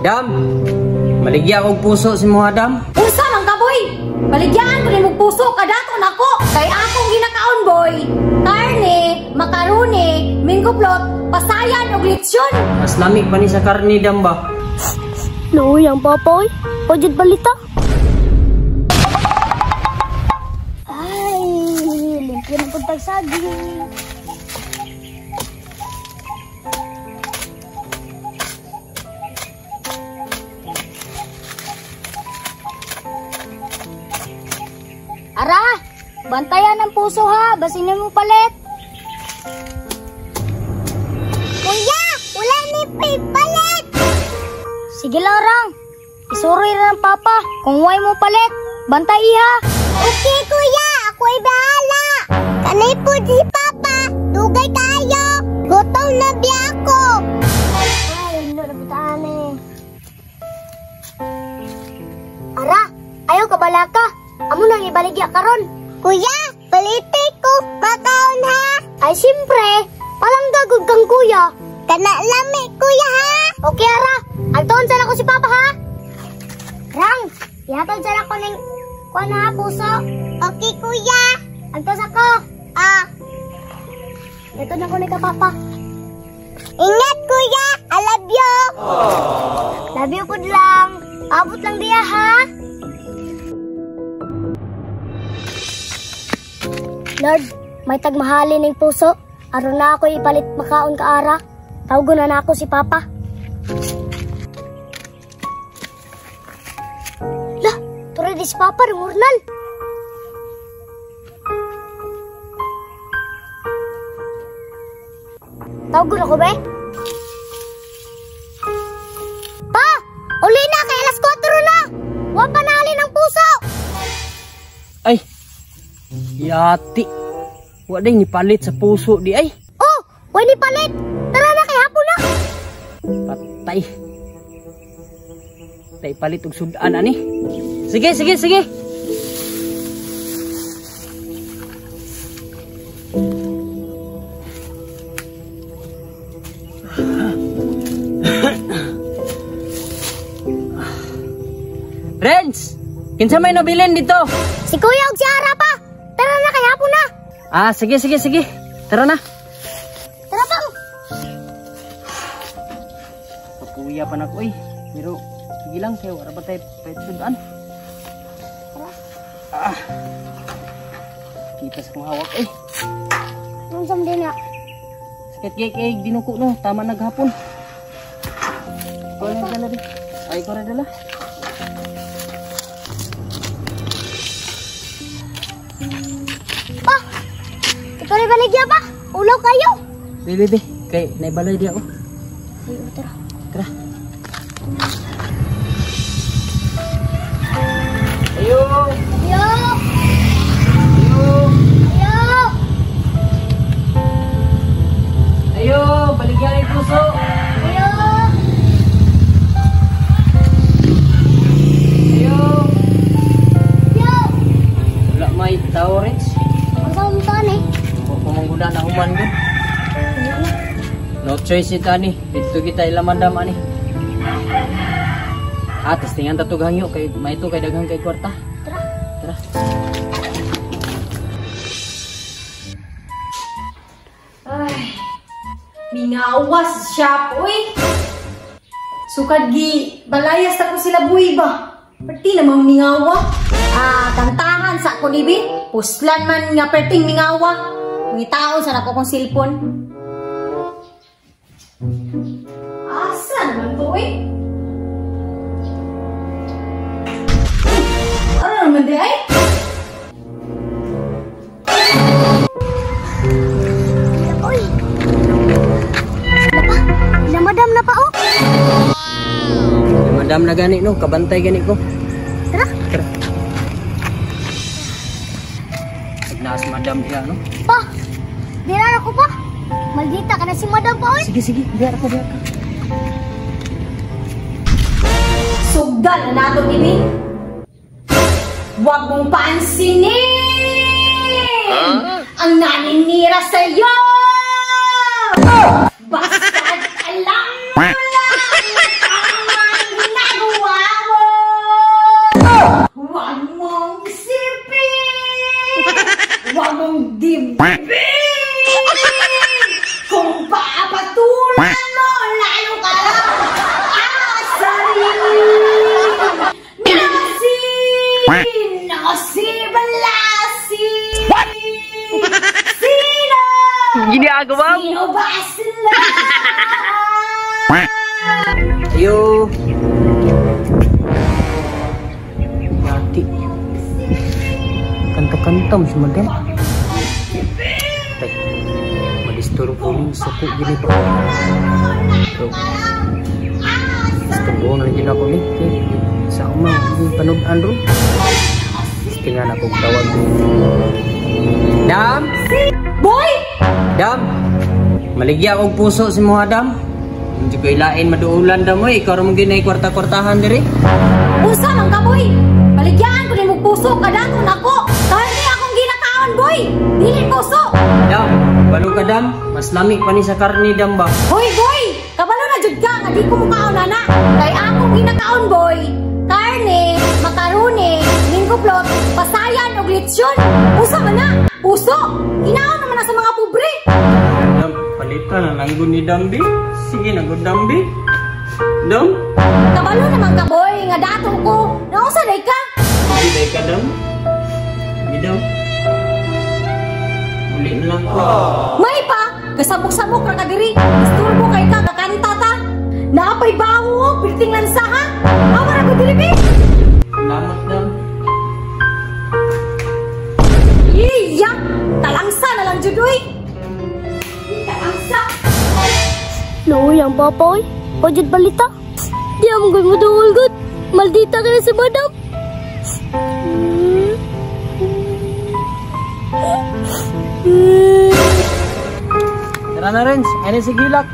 Dam, maligya og puso si mo, Dam. Unsa man ka, boy? Baligyaan ko nimong puso kadato nako. Kay akong ginakaon, boy. Karne, makaroni, minggo float, pasayan og lechon. Mas lami pa ni sa karne, Dam ba? Luoy ang papa oy. Pwede balita. Ay, limpyo na pud tagsaging. Ara, bantayan ang puso ha, basinin mo palit. Kuya, wala ni palit. Sige lang, isuroy ra ng papa kung way mo palit. Bantay iha. Okay kuya, ako'y bahala. Kanay po si papa, dugay kayo. Gutom na biya ako. Ay, hindi na butaan eh. Ara, ayaw ka balaka. Amo nang ibaligya karon. Kuya, palitin ko makaon ha. Ay siyempre, palangga gud kang kuya. Kana lami kuya ha. Okay ara, agtuon sana ko si papa ha. Rang, ihatod sana ko ning kuan ha puso. Okay kuya. Agtos ako. Ah. Ito na ko ni ka papa. Ingat kuya, I love you. Aww. Love you pud lang. Abot lang diya ha. Lord, may tagmahalin ning puso. Aron na ako ipalit makaon ka ara. Tawgon na ako si papa. Lah, turo di si papa ng urnal. Tawgon ako be? Pa! Uli na kay alas 4 na! Wa pa naalin ang puso! Ay! Yati. Wa day ni palit sa puso di ay. Oh, wa ni palit. Tara na kay hapon na. Patay. Tay palit og sudan ani. Sige, sige, sige. Renz, kinsa may nabilin dito? Si Kuya og si Ara pa. Tara na kay hapon na. Ah, sige, sige, sige. Tara na. Tara pang. Papuya pa na ko eh. Pero sige lang kayo, wala ba tayo pahit sudan? Tara. Ah. Kita sa kong hawak eh. Anong samdi na? Sakit kay kay dinuko no, tama naghapon. Ikaw na dala di. Ay, ikaw na dala. Pa! Ikaw na baligya pa! Ulaw kayo! Be, be, be. Kay, naibalay di ako. Ay, tara. Tara. Ayo! Ayo! Ayo! Ayo! Ayo! Baligyan ang puso! Ayo! Ayo! Ayo! Wala may tao, Renz. Ang saan eh? Pumangguda na human ko. No choice ita ni. Dito kita ilamandam ani. Ah, testingan tatug hangyo kay maito kay daghang kay kwarta. Tara. Tara. Ay. Mingawas siya oy. Sukad gi balayas ta ko sila buhi ba. Perti namang mingawa. Ah, kantahan sa ko nibi. Puslan man nga perting mingawa. Ngitaon sa nako kong silpon. Asa naman to eh? Ano naman di ay? Uy! Napa? Na madam na pa oh! Na madam na gani no, kabantay gani ko. Tara! Tara. Naas madam diya no? Pa! Dira ako pa! Maldita ka na si madam pa oy! Sige, sige, diya ako, diya ako. Sugdan na nato ini. Huwag mong pansinin! Huh? Ang naninira sa'yo! Basta't alam mo lang ang Ginagawa mo. Sino ba sila? Ayo. Mati. Kanta-kanta mo si madam. Tay. Madisturbo ni suko gini pa. So, isturbo na lang ako ni. Okay. Sa uma, panugan ro. Tingnan ako tawag. Dam! Boy! Dam! Maligya og puso si mo, Dam. Hindi ko ilain maduulan, dam, oy. Ikaw ra mo ginay kwarta-kwartahan diri. Unsa man ka, boy? Baligyaan ko nimo puso kadaton ako. Karne akong ginakaon, boy. Dili puso. Dam, balo ka, dam. Mas lami pa ni sa karne, dam ba? Hoy, boy! Kabalo na jud ka nga di ko mukaon ana. Kay akong ginakaon, boy. Karne, makaroni, linggo plot, pasayan og lechon. Usa man na? Puso. Ginaon naman na sa mga pobre. Dam, palitan na lang gud ni Dambi. Sige na gud, Dambi. Dam, Kabalo naman ka, boy, nga dato ko. Naunsa day ka? Sige day ka, dam. Sige, dam. Uli na lang ko. May pa, kasabok-sabok ra ka diri. Isturbo kay ka, kakanta ta. Naapay bawo, pirting lansa ha. Awa ra ko diri, bi. Salamat, dam. Iya, talangsa na lang jud oy. Talangsa. Luoy ang papa oy. Pajud balita. Di am gud mo duol gud. Maldita kayo si madam. Tara na, Renz. Ano si Gilak?